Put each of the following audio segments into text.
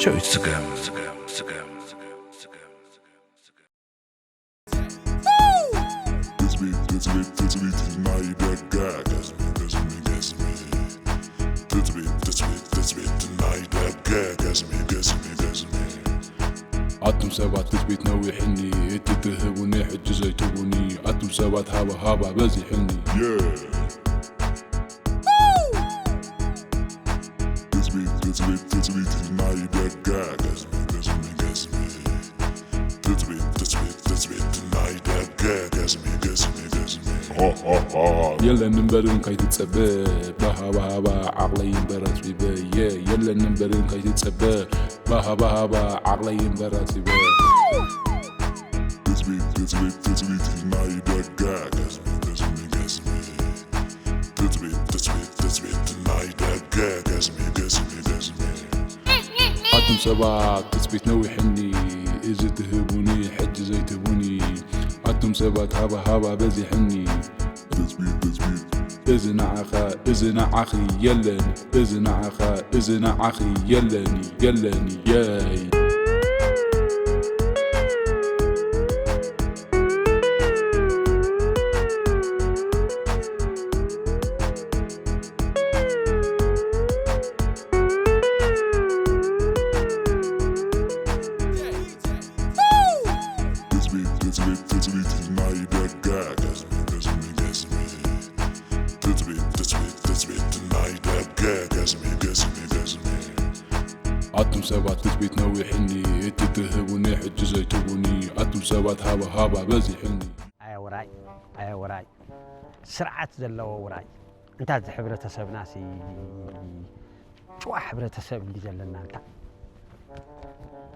ሸዊት ስገም። ትጽቢት፣ ትጽቢት፣ ትጽቢት ናይ ደገ። ገዝሚ፣ ገዝሚ፣ ገዝሚ። ትጽቢት፣ ትጽቢት፣ ትጽቢት ናይ ደገ። ገዝሚ፣ ገዝሚ፣ ገዝሚ። ኣቱም ሰባት ትጽቢት ነዊሕኒ፣ እቲ ትህቡኒ ሕጂ ዘይትቡኒ። ኣቱም ሰባት ሃባ ሃባ በዚሕኒ። Yeah። ትጽቢት፣ ትጽቢት፣ ትጽቢት ናይ ደገ። ገዝሚ፣ ገዝሚ፣ ገዝሚ። ትጽቢት፣ ትጽቢት፣ ትጽቢት ናይ ደገ። ገዝሚ፣ ገዝሚ፣ ገዝሚ። የለን እምበርን ከይትጸበ፣ ባሃባሃባ ዓቕለይ እምበር ኣጽቢበ። የ-፣ የለን እምበርን ከይትጸበ፣ ባሃባሃባ ዓቕለይ እምበር ኣጽቢበ። ትጽቢት፣ ትጽቢት፣ ትጽቢት ናይ ደገ። ገዝሚ፣ ገዝሚ፣ ገዝሚ። ትጽቢት፣ ትጽቢት፣ ትጽቢት ናይ ደገ። ገዝሚ፣ ገዝሚ፣ ገዝሚ። ኣቱም ሰባት ትጽቢት ነዊሕኒ፣ እዚ ትህቡኒ ሕጂ ዘይትህቡኒ። ኣቱም ሰባት ሃባ ሃባ በዚሕኒ። ትጽቢት፣ ትጽቢት። እዚ ንዓኻ፣ እዚ ንዓኺ የለን። እዚ ንዓኻ፣ እዚ ንዓኺ የለን፣ የለን፣ የይ። ትጽቢት፣ ትጽቢት፣ ትጽቢት ናይ ደገ። ገዝሚ፣ ገዝሚ፣ ገዝሚ። ትጽቢት፣ ትጽቢት፣ ትጽቢት ናይ ደገ። ገዝሚ፣ ገዝሚ፣ ገዝሚ። ኣቱም ሰባት ትጽቢት ነዊሕኒ፣ እቲ ትህቡኒ ሕጂ ዘይትቡኒ። ኣቱም ሰባት ሃባ ሃባ በዚሕኒ። ኣየ ውራይ፣ ኣየ ውራይ። ስርዓት ዘለዎ ውራይ። እንታ እዚ ሕብረተሰብና ሲ ጭዋ ሕብረተሰብ እንዲ ዘለና እንታ።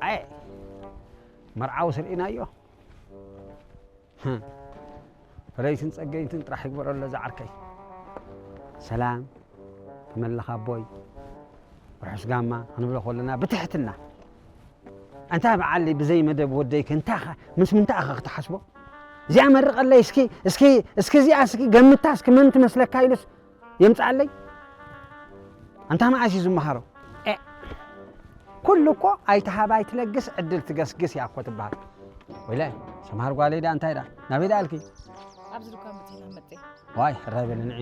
ኣየ መርዓዊ ስርኢናዮ። ህም። ፈለይትን ጸገይትን ጥራሕ ይግበረሎ እዛ ዓርከይ። ሰላም፣ ከመለኻ ኣቦይ፣ ርሑስ ጋማ ክንብሎ ከለና ብትሕትና። ኣንታ በዓል ብዘይ መደብ ወደይከ እንታይ ኸ፣ ምስ ምንታይ ኢኻ ክትሓስቦ? እዚኣ መርቐለይ እስኪ፣ እስኪ፣ እስኪ እዚኣ እስኪ ገምታ እስኪ መን ትመስለካ ኢሉስ የምጽኣለይ? ኣንታ መዓስ እዩ ዝመሃሮ? ኤ፣ ኩሉ እኮ ኣይትሃብ ኣይትለግስ ዕድል ትገስግስ እያ እኮ ትበሃል። ወይለ፣ ሰምሃር ጓለይ ደኣ እንታይ ደኣ? ናበይ ደኣ ኣልኪ? ኣብዚ ድኳን ብትሒና መጤ። ዋይ፣ ሕራይ በሊ ንዒ።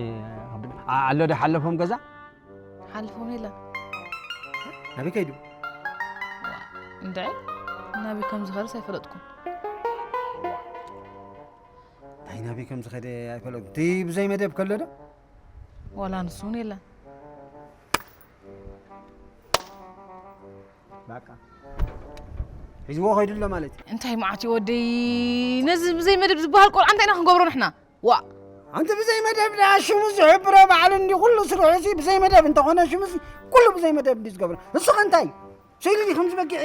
ኣ-፣ ኣሎ ዶ ሓለፎም ገዛ? ሓለፎም የለን። ናበይ ከይዱ? እንድዒ፣ ናበይ ከም ዝኸደስ ኣይፈለጥኩን። እንታይ ናበይ ከም ዝኸደ ኣይፈለጥኩን። እቲ ብዘይ መደብ ከሎ ዶ? ዋላ ንሱ እውን የለን። በቃ። ሒዝዎ ከይዱ ኣሎ ማለት እዩ። እንታይ መዓት እዩ ወደይ? ነዚ ብዘይ መደብ ዝበሃል ቆልዓ እንታይ ኢና ክንገብሮ ንሕና? ዋእ! ኣንቲ ብዘይ መደብ ደኣ ሽሙ ዝሕብሮ ባዕሉ እንዲ ኩሉ ስርሑሲ ብዘይ መደብ እንተኾነ ሽሙሲ ኩሉ ብዘይ መደብ እንዲ ዝገብሮ። ንሱ ኸ እንታይ እዩ? ስኢሉ ድዩ ከምዚ በጊዕ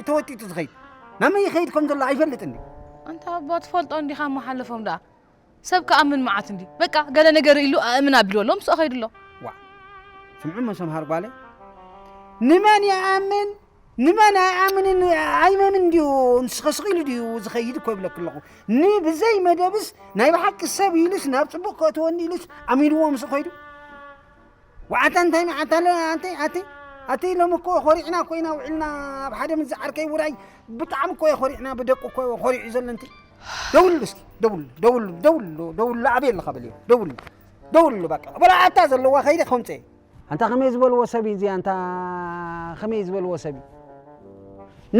ተወጢጡ ዝኸይድ? ናብ መን ይኸይድ ከም ዘሎ ኣይፈልጥን ድዩ? ኣንታ ኣባ ትፈልጦ እንዲኻ እሞ ሓለፎም ደኣ። ሰብ ክኣምን መዓት እንዲ። በቃ ገለ ነገር ኢሉ ኣእምን ኣቢሉ ኣሎ፣ ምስኡ ኸይዱ ኣሎ። ዋእ! ስምዑ እሞ ሰምሃር ጓለይ። ንመን ይኣምን? ንመን ኣይኣምንን ኣይመንን ድዩ? ንስኸ ስቕ ኢሉ ድዩ ዝኸይድ እኮ ይብለኪ ኣለኹ። ንብዘይ መደብስ ናይ ብሓቂ ሰብ ኢሉስ ናብ ጽቡቕ ከእትወኒ ኢሉስ ኣሚንዎ ምስኡ ኸይዱ። ዋዓታ እንታይ መዓት ኣሎ ኣንቲ፣ ኣቲ፣ ኣቲ ሎሚ እኮ ኾሪዕና እኮ ኢና ውዒልና ኣብ ሓደ ምስ ዝዓርከይ ውራይ ብጣዕሚ እኮ እየ ኾሪዕና ብደቁ እኮ እየ ኾሪዑ ዘሎ እንቲ። ደውሉ እስኪ፣ ደውሉ፣ ደውሉ፣ ደውሉ፣ ደውሉ ኣበይ ኣለኻ በልዮ፣ ደውሉ፣ ደውሉ በቃ። በላ ኣታ ዘለዋ ኸይደ ከምጽእ። ኣንታ ከመይ ዝበልዎ ሰብ እዩ እዚ? ኣንታ ከመይ ዝበልዎ ሰብ እዩ?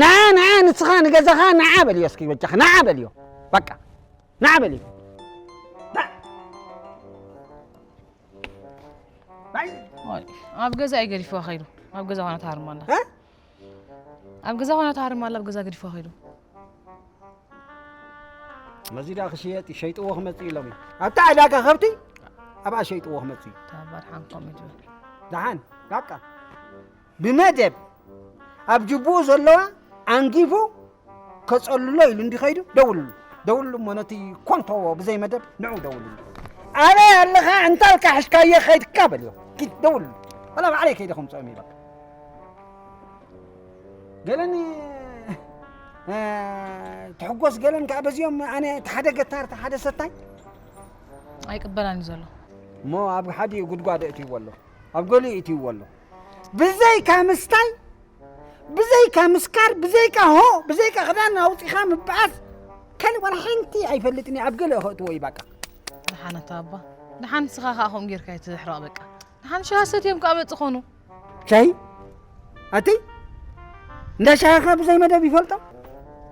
ንዓ፣ ንዓ፣ ንስኻ ንገዛኻ ንዓ በልዮ እስኪ በጃኻ፣ ንዓ በልዮ። በቃ፣ ንዓ በልዮ። ንዓ። ኣይ። ዋይ፣ ኣብ ገዛ እዩ ገዲፍዋ ኸይዱ። ኣብ ገዛ ኾና ትሃርም ኣላ። እ? ኣብ ገዛ ኾና ትሃርም ኣላ፣ ኣብ ገዛ ገዲፍዋ ኸይዱ። መዚዳ ክሽየጥ እዩ፣ ሸይጥዎ ክመጽእ ኢሎም እዩ። ኣብታ ዕዳጋ ከብቲ ኣብኣ ሸይጥዎ ክመጽእ እዩ። ተባር ሓንኮም እዩ ትብል። ደሓን፣ በቃ። ብመደብ ኣብ ጅቡኡ ዘለዋ ኣንጊፉ ከጸልሎ ኢሉ እንዲ ኸይዱ ደውልሉ። ደውልሉ እሞ ነቲ ኮንቶ ብዘይ መደብ ንዑ ደውልሉ። ኣበይ ኣለኻ እንታልካ ሕሽካዮ ኸይድካ በልዮ። ኪድ ደውልሉ። ወላ ባዕለይ ከይደ ከምጽኦም እዩ በቃ። ገለን፣ እ፣ ትሕጎስ ገለን ከኣ በዚኦም ኣነ እቲ ሓደ ገታር፣ እቲ ሓደ ሰታይ። ኣይቅበላን እዩ ዘሎ። እሞ ኣብ ሓዲኡ ጉድጓድ እእትይዎ ኣሎ። ኣብ ገሊኡ እእትይዎ ኣሎ። ብዘይካ ምስታይ፣ ብዘይካ ምስካር፣ ብዘይካ ሆ፣ ብዘይካ ክዳን ኣውጺኻ ምብኣስ፣ ካልእ ዋላ ሓንቲ ኣይፈልጥን እየ። ኣብ ገለ ከእትዎ እዩ በቃ። ደሓን ኣታ ኣባ፣ ደሓን ንስኻ ከኣ ከምኡ ጌርካ ኣይትሕረቕ በቃ። ደሓን ሻሂ ሰትዮም ከኣ መጽእ ኾኑ። ሻሂ? ኣቲ? እንዳ ሻሂ ከ ብዘይ መደብ ይፈልጦ?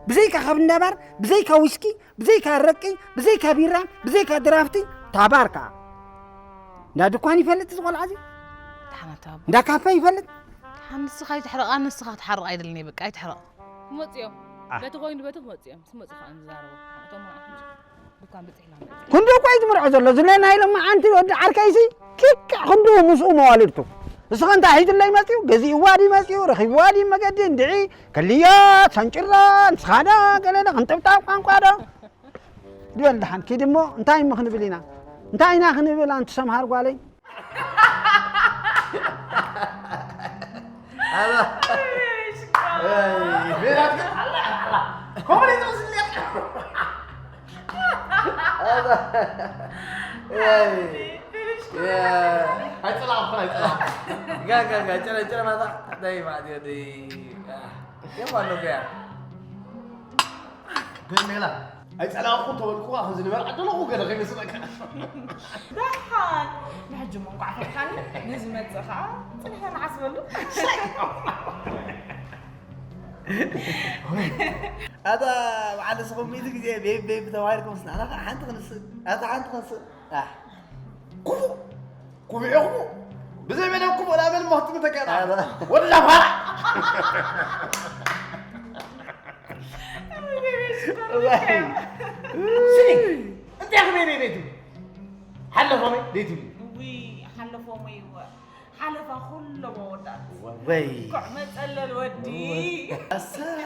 ብዘይካ ካብ እንዳ ባር፣ ብዘይካ ዊስኪ፣ ብዘይካ ኣረቂ፣ ብዘይካ ቢራ፣ ብዘይካ ድራፍቲ፣ ታባር ከኣ። እንዳ ድኳን ይፈልጥ እዚ ቆልዓ እዚ? ደሓን ኣታ ኣባ። እንዳ ካፈ ይፈልጥ? ደሓን ንስኻ ኣይትሕረቕ፣ ንስኻ ክትሓርቕ ኣይደልን እየ በቃ፣ ኣይትሕረቕ። ክመጽኡ እዮም። አ። በቲ ኮይኑ በቲ ክመጽኡ እዮም። ምስ መጹ ከኣ ንዛረቦ። እቶም መርዓ ክንጭ-፣ ድኳን በጺሕና ንመጽእ። ክንዲ እኮ እዩ ዝምርዖ ዘሎ። ዝለ ናይ ሎማዓንቲ ወዲ ዓርከይሲ ኪካ ክንዲ ምስኡ መዋልድቱ። እስኸ እንታይ ሒዙለይ መጺኡ? ገዚእዋ ድዩ መጺኡ? ረኺብዋ ድዩ መገዲ? እንድዒ ከልዮ፣ ሰንጭሮ፣ ንስኻ ዶ ገለ ዶ ክንጥብጣብ ቋንቋ ዶ? ድበል ደሓን ኪድ እሞ እንታይ እሞ ክንብል ኢና? እንታይ ኢና ክንብል ኣንቲ ሰምሃር ጓለይ? ኣላ። ኣይ፣ ሜላት ግን ኣላ፣ ኣላ። ኮመዲ ትመስል እያ። ኣላ። ኣይ። ያ። ኣይጸላእኩ፣ ኣይጸላእኩ። ጋ፣ ጋ፣ ጋ፣ ጭረ፣ ጭረ ማታ። ደይ፣ ማዕድ፣ ደይ። የማን ነው ገያ። ግን ሜላ፣ ኣይጸላእኩ ተበልኩ፣ ኣሁን ዝንበር ዓደለኹ ገለ ከይመስለካ። ደሓን፣ ንሕጂ እሞ እንቋዕ ፈርካኒ፣ ንዝመጽእ ኸዓ ጽንሐ ንዓስበሉ። ኣታ በዓል ንስኹም ሚእቲ ግዜ ቤቢ፣ ቤቢ ተባሂልኩም፣ ንሕና ኸዓ ሓንቲ ክንስእ፣ ኣታ ሓንቲ ክንስእ። ኣሕ። ክፉእ፣ ክፉእ ኢኹም። ብዘይ መደብ ክፉእ ላበል ሞት ምተካና። ኣረ። ወላ ፋራ። ስኒ፣ እንታይ ክመይ ቤቱ? ሓለፎመይ ቤቱ። ውይ፣ ሓለፎመይ እወ። ሓለፋ ኩሎ መወዳእት። ወይ። ኮዕ መጸለል ወዲ። ኣሰይ፣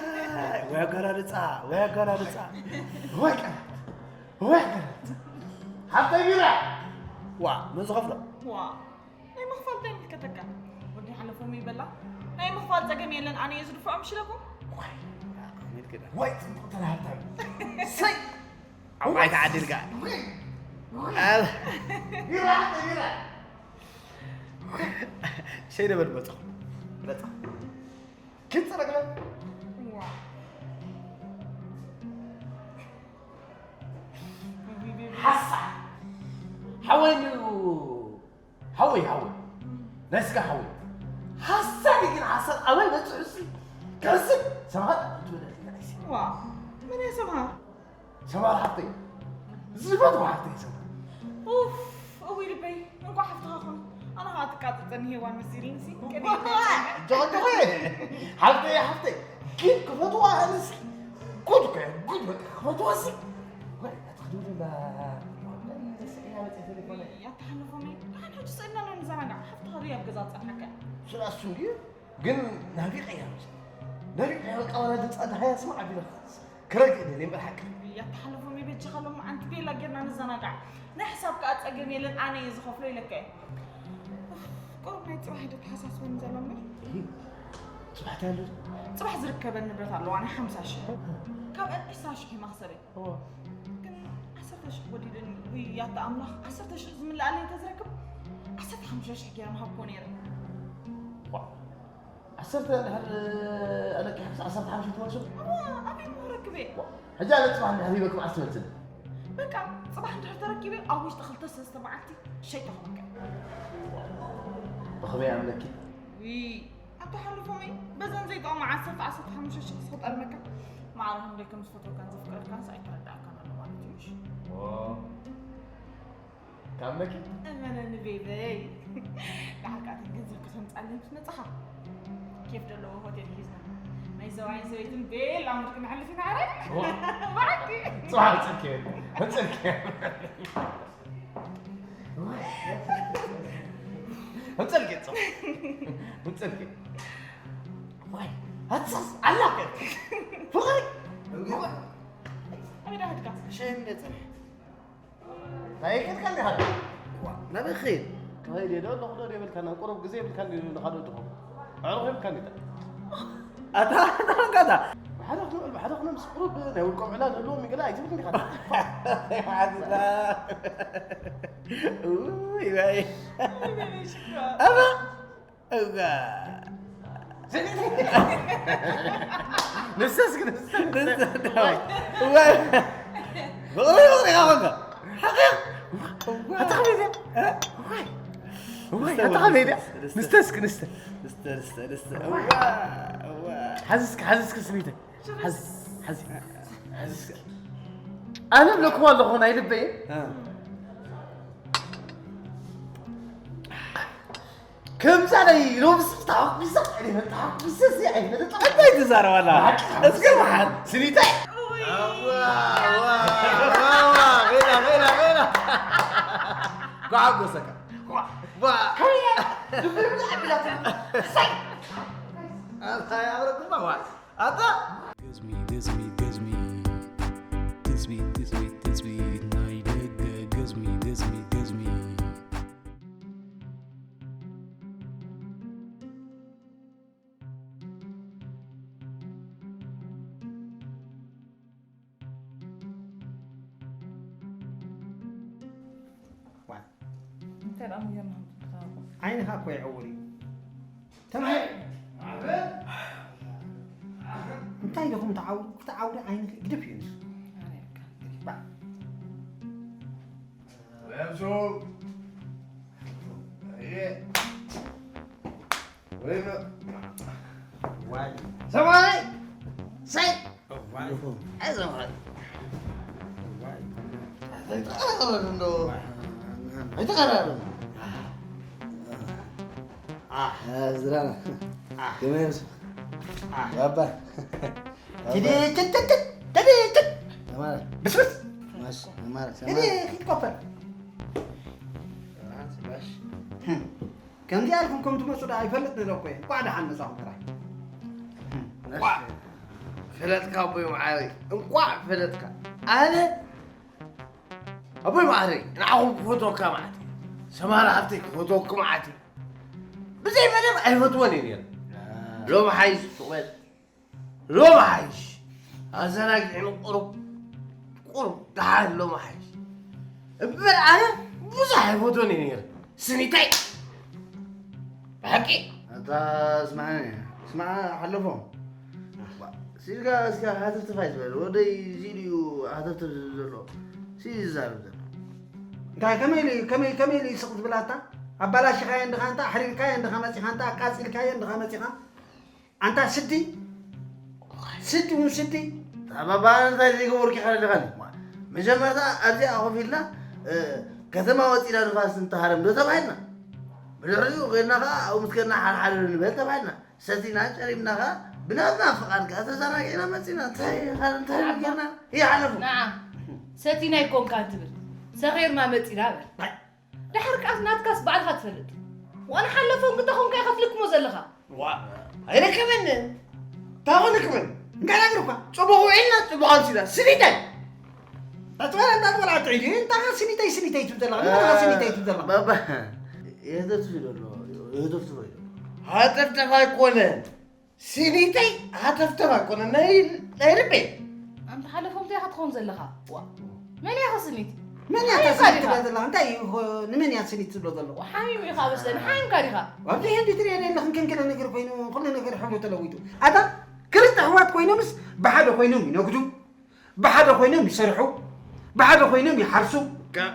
ወይ ኣገላልጻ፣ ወይ ኣገላልጻ። ወይ ቀናት፣ ወይ ኣገላልጻ። ሓፍተይ ቢራ። ዋ፣ መን ዝኸፍሎ? ዋ፣ ናይ ምኽፋል እንታይ ይምልከተካ? ወዲ ሓለፎም ይበላ። ናይ ምኽፋል ጸገም የለን፣ ኣነ እየ ዝድፍዖ ምሽ ኢለኩም። ዋይ፣ ኣሜን ግዳ። ዋይ፣ ጽቡቕ ተናሃርታ። ሰይ! ዓባይ ተዓዲልካ። ዋይ! ኣብ ቢራ፣ ቢራ። ሰይ ደበል መጻኹ። መጻኹ። ኪድ ጸረግለ። ዋ። ሓሳ። ሓወይ ን-፣ ሓወይ፣ ሓወይ። ናይ ስጋ ሓወይ። ሓሳድ ግን ሓሳድ ኣበይ በጽሑሲ? ከስብ ሰባት ኣትበለኒ ናይሲ። ዋ፣ መን እየ ሰምሃር? ሰምሃር ሓፍተይ። ዝፈትዋ ሓፍተይ ሰምሃር። ኡፍ፣ እውይ ልበይ፣ እንኳዕ ሓፍትኻ ኾንኩ። ኣነ ኸዓ ትቃጽጸኒ ሄዋን መሲልንሲ። ጀቐጀቐ። ሓፍተይ፣ ሓፍተይ። ግን ክፈትዋ ኣነሲ። ጉድ እኮ እየ፣ ጉድ በቃ ክፈትዋሲ። ወይ፣ ኣትኽድውልና። ኣተሓልፎመይ፣ ደሓን ሕጂ ስእልና ዶ ንዘናጋዕ? ሓፍትኻ ድያ ኣብ ገዛ ትጸንሓካ? ስለ እሱ እንድዩ፣ ግን ናፊቐያ መቸም። ናፊቐያ በቃ፣ ዋላ ድምጻ ደሃያ ስማዕ ኣቢለ ክረግእ ደልየ እምበር ሓቂ። ኣተሓልፎመይ በጃኻ ሎማዓንቲ ቤላ ጌርና ንዘናጋዕ። ናይ ሕሳብ ከኣ ጸገም የለን፣ ኣነ እየ ዝኸፍሎ ኢለካ እየ። ኡፍ፣ ቁሩብ ናይ ጽባሕ ዶ ተሓሳስበኒ ዘሎ እምበር? እሂ፣ ጽባሕ እንታይ ኣሎ? ጽባሕ ዝርከበኒ ንብረት ኣለዋ፣ ናይ ሓምሳ ሽሕ። ካብኣን ዕስራ ሽሕ እዩ መኽሰበይ። እወ። ግን ዓሰርተ ሽሕ ወዲደኒ፣ ውይ፣ ያታ ኣምላኽ፣ ዓሰርተ ሽሕ ዝምልኣለይ እንተዝረክብ፣ ዓሰርተ ሓሙሽተ ሽሕ ገይረ ምሃብክዎ ነይረ። ዋ፣ ዓሰርተ እንድሕር ኣለኪ፣ ዓሰርተ ሓሙሽተ ትመልሱ? እወ፣ ኣበይ እሞ ክረክብ እየ? ዋ፣ ሕጂ ኣነ ጽባሕ እንድሕር ሂበክም ዓስቲ መልስኒ። በቃ፣ ጽባሕ እንድሕር ተረኪበ፣ ኣብ ውሽጢ ክልተ ሰለስተ መዓልቲ ሸይጠኹምከ። ብኽበይ ኣምለኪ? ውይ፣ ኣቶ ሓለፎመይ፣ በዘን ዘይጠቕማ ዓሰርተ፣ ዓሰርተ ሓሙሽተ ሽሕ ክጠርመካ። ማዕረ ክንደይ ከም ዝፈትወካን ዘፍቅረካንስ ኣይተረድኣካን ኣሎ ማለት እዩ፣ ምሽ? ኦ፣ ካብ መኪ? እመነኒ ቤበይ። ደሓር ከኣ እተን ገንዘብ ከተምጻለይ ምስ መጻኻ፣ ኬፍ ዘለዎ ሆቴል ሒዝና፣ ናይ ሰብኣይን ሰበይትን ቤላ ሙድ ክነሕልፍ ኢና፣ ኣረ? ኦ። ብሓቂ። ጽባሕ ሕጽርኪ፣ ሕጽርኪ። ህንጸልኪ ጽ-፣ ህንጸልኪ። ዋይ፣ ኣትሳስ፣ ኣላ። ፍቕሪ። ኣበይ ዳ ኸድካ? ሸይን ገጸን። ናይ ከድካ እንዲኻ? ዋ፣ ናበይ ክኸይድ? ክኸይድ እየ ዶ ኣለኹ ዶ የብልካን? ቁሩብ ግዜ የብልካን ድዩ ንኻልኦት ድኹም? ኣዕሩኽ የብልካን ዲታ? ኣታ፣ ኣታ፣ ኣታ፣ ኣታ። ብሓደ ክነውዕል፣ ብሓደ ክነምስ፣ ቁሩብ ናይ ውልቆም ዕላል ህልዎም ይገለ ኣይትብል እንዲኻ? ሓትታ። ውይ፣ ዋይ። ኣባ፣ እጋ። ንሰስ ግን ንሰስ ወይ ወይ ወይ ወይ ወይ ወይ ኣታ ከመይ ወይ ወይ ኣታ ከመይ ንስተስ ክንስተ ንስተ ንስተ ንስተ እዋ እዋ ሓዝስክ ሓዝስክ ስሚተ ሓዝ ሓዝ ሓዝስክ ኣነ ብለኩም ኣለኹ ናይ ልበይ ከምዛ ናይ ሎምሲ ተሓጒሰ ተሓጒሰ ኣይፈለጥ እንታይ ትዛረብ ኣላ እስከ መሓል ስኒታይ ጓጎሰካ ኣታ ኣቕረብኩማ ዋ ኣታ Gives me, gives me, gives me. Gives me, gives me, gives me. ናይ ደገ gives me, gives me, gives me. እንታይ ደኣ ምገርና ትብታኹ ዓይንኻ እኮ ይዕውር እዩ ተማሂር እንታይ ዲኹም ተዓውሩ ክትዓውሪ ዓይንኺ ግድፍ እዩ ንሱ Let's go. Yeah. Wait up. ዋይ ሰማይ ሰይ ኣይዘምረ ኣይተቀራረብ እንዶ ኣይተቀራረብ ዝራና ከመይ ምስ ባባ ትድትትትት ትድትት ተማረ ብስብስ ማሽ ተማረ እኔ ኪድ ኮፈል ከምዚ ኣልኩም ከም ትመፁ ዳ ኣይፈልጥ ንለኮ እየ እንኳዕ ደሓን መፃኹም ጥራይ እንቋዕ ፈለጥካ ኣቦይ መዓረይ እንቋዕ ፈለጥካ ኣነ ኣቦይ መዓረይ ንዓኹም ክፈትወካ ማለት እዩ ሰማራ ሃብተይ ክፈትወኩ ማለት እዩ ብዘይ መደብ ኣይፈትወን እዩ ነይሩ ሎሚ ሓይሽ ትቑበል ሎሚ ሓይሽ ኣዘናጊዕኒ ቁሩብ ቁሩብ ደሓን ሎሚ ሓይሽ እምበር ኣነ ብዙሕ ኣይፈትወን እዩ ነይሩ ስኒተይ ብሓቂ ኣታ ስማዕኒ ስማዕ ሓለፎም ሲልካ እስካ ሃተፍተፍ ኣይትበል ወደይ እዚ ድዩ ሃተፍተፍ ዝብል ዘሎ ሲ ዝዛረብ ዘሎ እንታይ ከመይ ኢሉ ከመይ ከመይ ኢሉ ይስቕ ዝብላታ ኣባላሽኻዮ እንድኻ እንታ ኣሕሪርካዮ እንድኻ መፂኻ እንታ ኣቃፂልካዮ እንድኻ መፂኻ ኣንታ ስዲ ስዲ እውን ስዲ ኣባባ እንታይ ዘይገበርኩ ይኸለልኻኒ መጀመርታ ኣብዚኣ ኮፍ ኢልና ከተማ ወፂና ንፋስ እንተሃረም ዶ ተባሂልና ብድሕሪኡ ኮይና ከዓ ኣብኡ ምስ ከድና ሓድሓደ ንበል ተባሂልና ሰቲና ጨሪምና ከዓ ብናትና ፍቓድ ከዓ ተዘናጊዕና መፂና እንታይ እንታይ ጌርና ይሓለፉ ንዓ ሰቲና ይኮንካ ትብል ሰኺርና መፂና በል ድሓር ቃስ ናትካስ ባዕልኻ ትፈልጥ ዋላ ሓለፎም ግዳ ኮንካ ኢኻ ትልክሞ ዘለኻ ኣይረከበን ታኾነ ክበል እንታይ ነገር እኳ ፅቡቅ ውዒልና ፅቡቅ ኣምሲና ስኒታይ ኣትበላ እንዳትበላ ትዒዲ እንታይ ስኒታይ ስኒታይ ትብል ዘለኻ ንመን ስኒታይ ትብል ዘለኻ ባባ የህተፍትፍ ዘሎ የህተፍትፍ ወይ ሃተፍተፍ ኣይኮነን ስኒተይ ሃተፍተፍ ኣይኮነን ናይ ናይ ልበይ ኣንተ ሓለፎም እንታይ ኢኻ ትኸውን ዘለኻ ዋ መን ኢኻ ስኒት መን እያ እታ ስኒት ትብላ ዘለኻ እንታይ እዩ ንመን እያ ስኒት ትብሎ ዘለኹ ሓሚሙ ኢኻ በስለ ንሓሚምካ ዲኻ ኣብዚ ሕጂ ትሪኦ ዘለኽን ክንክለ ነገር ኮይኑ ኩሉ ነገር ሕብሩ ተለዊጡ ኣታ ክልተ ኣሕዋት ኮይኖምስ ብሓደ ኮይኖም ይነግዱ ብሓደ ኮይኖም ይሰርሑ ብሓደ ኮይኖም ይሓርሱ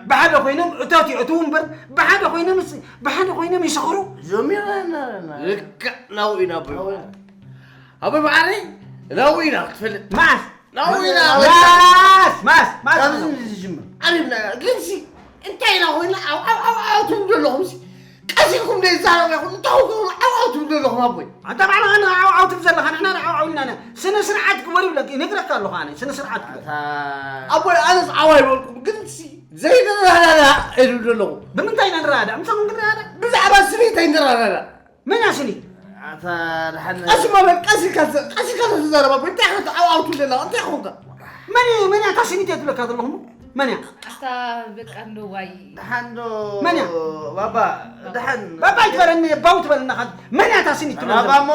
ብሓደ ኮይኖም እቶት የእትዉ እምበር ብሓደ ኮይኖም ብሓደ ኮይኖም ይሰኽሩ ጀሚርና ልክዕ ናብኡ ኢና ኣቦይ ኣቦይ መዓረይ ናብኡ ኢና ክትፈልጥ መዓስ ናብኡ ኢና ማስ ማስ ማስ ካብዚ ዝጅምር ዓሪብና ግንሲ እንታይ ኢና ኮይና ዓውዓውዓው ትብሉ ዘለኹም ቀሲልኩም ዘይዛረብ ኢኹም እንታይ ትብሉ ዓውዓው ትብሉ ዘለኹም ኣቦይ ኣንታ ባዕልኻ ንዓውዓው ትብል ዘለኻ ንሕና ንዓውዓው ኢልና ስነ ስርዓት ግበር ይብለክ ይነግረካ ኣለኹ ኣነ ስነ ስርዓት ግበር ኣቦይ ኣነስ ዓዋ ይበልኩም ግንሲ ዘይንረዳዳ ኢሉ ዘለኹ ብምንታይ ኢና ንረዳዳ ምሳኹም ክንረዳዳ ብዛዕባ ስኒት ኣይንረዳዳ መን እያ ስኒት ኣታ ድሓን ቀስ ማለት ቀስ ኢልካ ቀስ ኢልካ ተዛረባ እንታይ ኢኻ ዓውዓው ትብሉ ዘለኻ እንታይ ኾንካ መን እዩ መን እያ እታ ስኒት እየ ትብለካ ዘለኹ መን እያ ኣታ በቃ እንዶ ዋይ ድሓን ዶ መን እያ ባባ ድሓን ባባ ይትበለኒ ባው ትበለና ካል መን እያ እታ ስኒት ትብለካ ባባ እሞ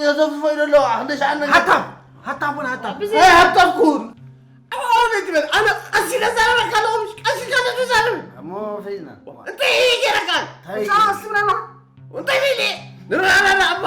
የዘፍፎ ኢሉ ኣሎ ክንደ ሸዓነ ሃታም ሃታም ቡን ሃታም ሃብታም ኩን ዓውዓው ዘይትበል ኣነ ቀስ ኢለ ዛረበካ ኣለኹ ቀስ ኢልካ ተዛረብ እሞ ፈይና እንታይ ገይረካ ሳስ ትብለና እንታይ ኢለ ንረዳዳ እባ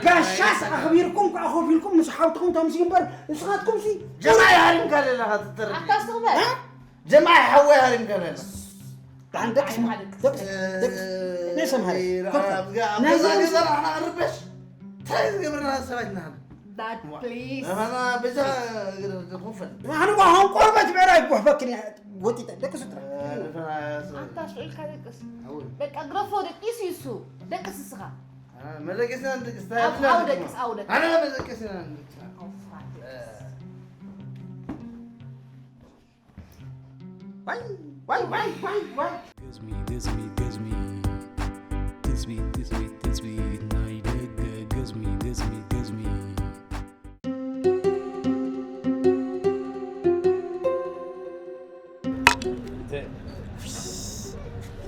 ጋሻስ ኣኽቢርኩም ከኣ ኮፍ ኢልኩም ምስ ሓውትኹም ተምስዩ እምበር ንስኻትኩም ሲ ጀማይ ሃሪምካ ዘለኻ ትተርፍ። ኣታ ስቕ በል። ጀማይ ሓወይ ሃሪምካ ዘለኻ። ደሓን ደቅስ፣ ደቅስ፣ ደቅስ። ናይ ሰምሃር። ኮፍ በል። ናይዚ ገዛ ንሕና ክንርበሽ? እንታይ ዝገበርና ሰባት ኢና ንሕና? Dad, please. ንሕና በዛ ኮፍ በል። ኣነ እኮ ኣሁን ቆርበት ብዕራይ እኮ በክኒ ወጢጠ ደቅስ ጥራሕ። ኣታ ሽዑልካ ደቅስ። በቃ ግረፎ ደቂሱ ይሱ። ደቅስ እስኻ። መደቀስና ንድቅስ። ኣው ደቅስ፣ ኣው ደቅስ። ኣነ መደቀስና ንድቅስ። ዋይ ዋይ ዋይ ዋይ ዋይ። ገዝሚ ገዝሚ ገዝሚ ትጽቢት ትጽቢት ትጽቢት ናይ ደገ ገዝሚ ገዝሚ ገዝሚ።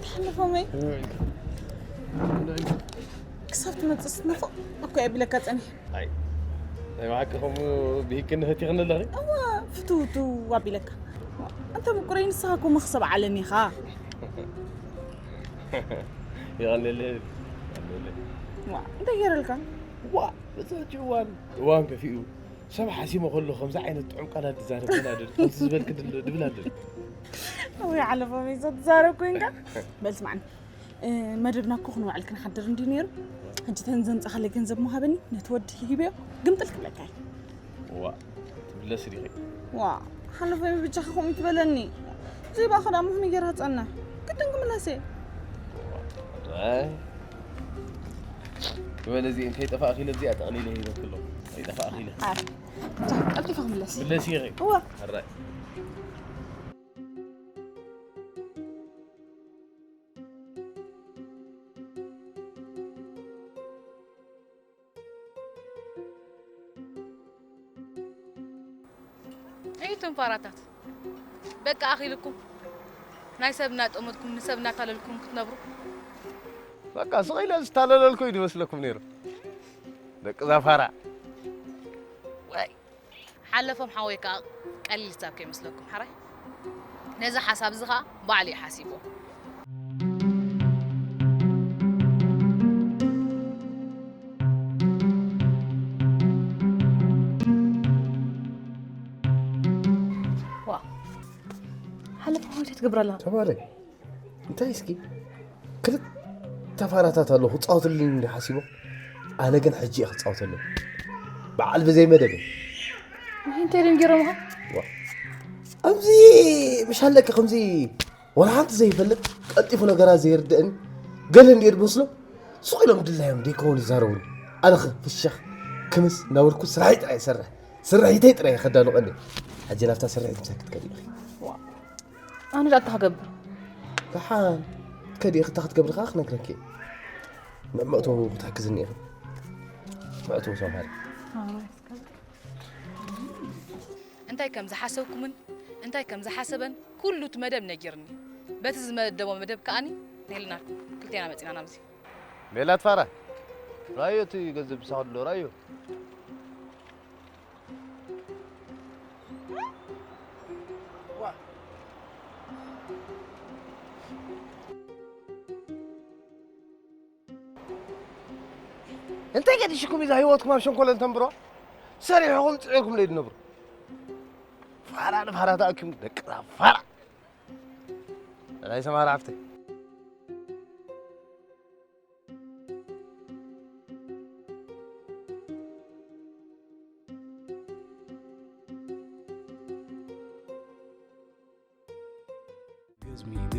ተሓልፎመይ ክሳብ ትመፅእ ስትናፍቕ እኮ የቢለካ ፀኒሐ። ኣይ ናይ ብሓቂ ከምኡ ብሂክኒ ህቲኽኒ ኣለኺ። እዋ ፍትውትው ኣቢለካ። ኣንተ ምቁረይ ንስኻ እኮ መኽሰብ ዓለም ኢኻ። የቐንየለይ። ዋ እንታይ ገይረልካ? ዋ በዛች እዋን እዋን ከፊኡ ሰብ ሓሲሞ ከሎ ከምዚ ዓይነት ጥዑም ቃላት ዝዛረብ ግን ኣደል ከምዚ ዝበልክ ድብል ኣደል። ወይ ዓለባ መይዛ ትዛረብ ኮንካ። በል ስማዕኒ። መደብና እኮ ክንውዕል ክንሓድር እንዲ ነይሩ። ሕጂ ተን ዘምጻኻለይ ገንዘብ ምሃበኒ ነቲ ወዲ ሂበዮ ግምጥል ክብለካ እየ። ዋ ትብለሲ ዲኺ? ዋ ሓለፈይ ብጃኻ ከምኡ ትበለኒ። ዘይባ ከዳ ምኽኒ ገይራ ጸና ግድን ክምለስ እየ። ኣይ በለ እዚ እንታይ ጠፋእኺ ኢለ እዚኣ ጠቕሊለ ሂበክሎ። ኣይጠፋእኺ ኢለ። ኣይ ቀልጢፈ ክምለስ እየ። ምለሲ ኢኺ? እዋ። ኣራይ ኣይቶም ፋራታት በቃ ኣኺልኩም። ናይ ሰብ እናጠመድኩም ንሰብ እናታለልኩም ክትነብሩ። በቃ ስቕ ኢለ ዝታለለልኩ እዩ ዝመስለኩም ነይሩ። ደቂ ዛፋራ። ወይ ሓለፎም ሓወይ ከኣ ቀሊል ሂሳብ ከይመስለኩም ሓራይ። ነዚ ሓሳብ እዚ ከኣ ባዕሉ እዩ ሓሲብዎ። ዋ ሓለፎም ሓወይ እንታይ ትገብር ኣለኻ? ተማሪ እንታይ እስኪ ክልተ ፋራታት ኣለዉ ክጻወትልኒ እንዲ ሓሲቦም ኣነ ግን ሕጂ እየ ክጻወተሎም በዓል ብዘይ መደብ እንታይ ድም ገይሮምኻ ኣብዚ ምሽ ኣለኪ ከምዚ ወላ ሓንቲ ዘይፈልጥ ቀልጢፉ ነገራት ዘይርድእን ገለ እንድየ ዝመስሎ ሱቕ ኢሎም ድላዮም ደይከውን ይዛረቡኒ ኣነኸ ፍሸኽ ክምስ እናበልኩ ስራሕይ ጥራይ ይሰርሕ ስርሒተይ ጥራይ ከዳሉ ቀኒ ሕጂ ናብታ ስርሒት ምሳይ ክትከዲ ኢኺ ኣነ ዳኣ እንታይ ክገብር ደሓን ከዲ ክታ ክትገብሪ ከዓ ክነግረኪ እየ መእተዊ ክትሕግዝኒ ኢኺ መእተዊ ሰምሃሪ እንታይ ከም ዝሓሰብኩምን እንታይ ከም ዝሓሰበን ኩሉ እቲ መደብ ነጊርኒ በቲ ዝመደቦ መደብ ከኣኒ ንሄልና ክልቴና መፂና ናብዚ ሜላት ፋራ ራዮ እቲ ገንዘብ ብሳኸ ኣሎ ራዮ እንታይ ገዲሽኩም እዛ ህይወትኩም ኣብ ሸንኮለል ተንብሮ ሰሪሕኹም ፅዒርኩም ለይትነብሩ ፋራ ንፋራ ተኣኪሙ ደቂ ፋራ ናይ ሰማራ ሓፍተይ